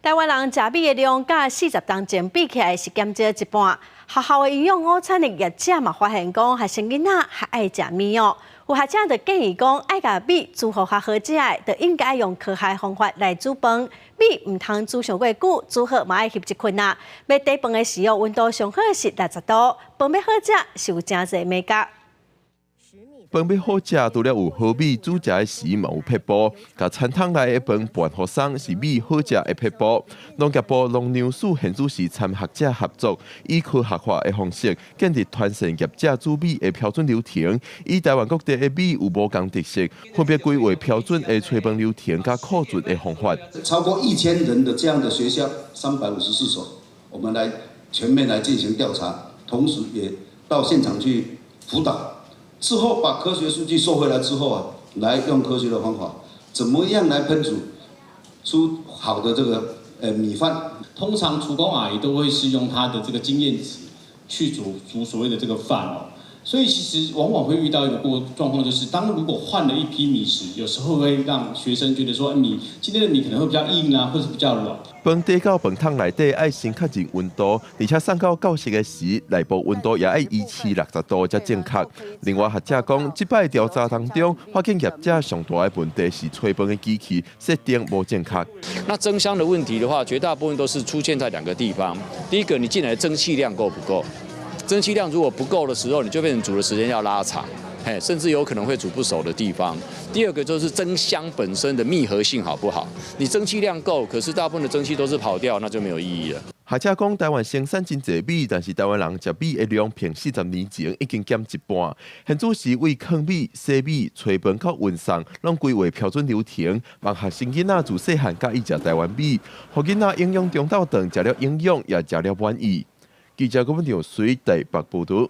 台灣人食米的量，佮40冬前比起來是減少一半。學校的營養午餐的業者嘛發現講，學生囡仔較愛食米哦。有學者就建議講，愛共米煮予較好食的，就應該用科學方法來煮飯。米毋通煮傷過久，煮好嘛愛翕一困啊。欲底飯的時候，溫度上好是60度，飯欲好食是有誠濟眉角。飯欲好食，除了有好米，煮食的時嘛有撇步。共餐桶內的飯拌予鬆是米好食的撇步。農業部農糧署現主時參學者合作，以科學化的方式建立團膳業者煮米的標準流程。以台灣各地的米有無仝特色，分別規劃標準的炊飯流程佮庫存的方法。超過1000人的這樣的學校，354所，我們來全面來進行調查，同時也到現場去輔導。之後把科學數據收回來之後啊，來用科學的方法，怎麼樣來烹煮出好的這個米飯？通常廚工阿姨都會是用她的這個經驗值去煮煮所謂的這個飯哦，所以其實往往會遇到一個過狀況，就是當如果換了一批米時，有時候會讓學生覺得說米今天的米可能會比較硬啊，或者比較軟。飯底到飯桶內底愛先確認溫度，而且送到教室的時，內部溫度也愛維持60度才正確。另外學者講，這擺調查當中，發現業者上大的問題是炊飯的機器設定無正確。那蒸箱的問題的話，絕大部分都是出現在兩個地方。第一個，你進來的蒸汽量夠不夠？蒸汽量如果不夠的時候，你就變成煮的時間要拉長，嘿，甚至有可能會煮不熟的地方。第二個就是蒸箱本身的密合性好不好？你蒸汽量夠，可是大部分的蒸汽都是跑掉，那就沒有意義了。學者講，台灣生產真濟米，但是台灣人食米的量，比40年前已經減一半。現主時為囥米、洗米、炊飯到運送，攏規劃標準流程，望學生囡仔自細漢佮意食台灣米，予囡仔營養中晝頓食了營養，也食了滿意。記者郭文條水台北報導。